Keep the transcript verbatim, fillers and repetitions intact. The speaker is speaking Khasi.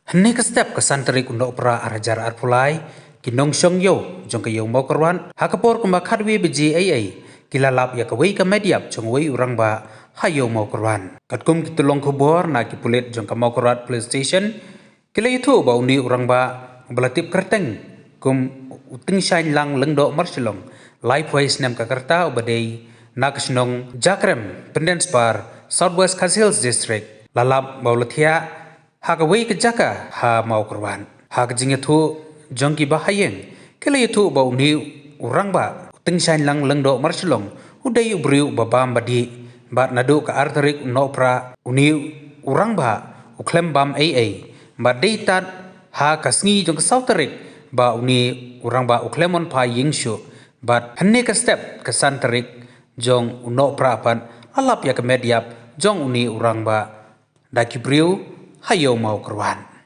Hynne ka step ka san tarik u Nohprah ar hajar arphew lai, ki nongshong ïew jong ka ïew Mawkyrwat, ha ka por kumba khatwei baje eiei, ki la lap ïa kawei ka met ïap jong uwei u rangbah ha ïew Mawkyrwat. Katkum ki tyllong khubor na ki pulit jong ka Mawkyrwat Police Station, ki la ïathuh ba une u rangbah uba la tip kyrteng kum u Tyngshaiñlang Lyngdoh Marshillong, laiphew snem ka rta, uba dei na ka shnong Jakrem, Pyndenspar, South West Khasi Hills District, la lap ba u la thiah ha kawei ka jaka ha Mawkyrwat. Ha ka jingïathuh jong kiba ha ïing, ki la ïathuh ba une u rangbah u Tyngshaiñlang Lyngdoh Marshillong u dei u briew uba bam ba dih, bad naduh ka ar tarik u Nohprah une u rangbah u khlem bam eiei, bad dei tad ha ka sngi jong ka saw tarik ba une u rangbah u khlem wanphai ïing shuh, bad hynne ka step ka san tarik jong u Nohprah pat la lap ïa ka met ïap jong une u rangbah da ki briew ha ïew Mawkyrwat.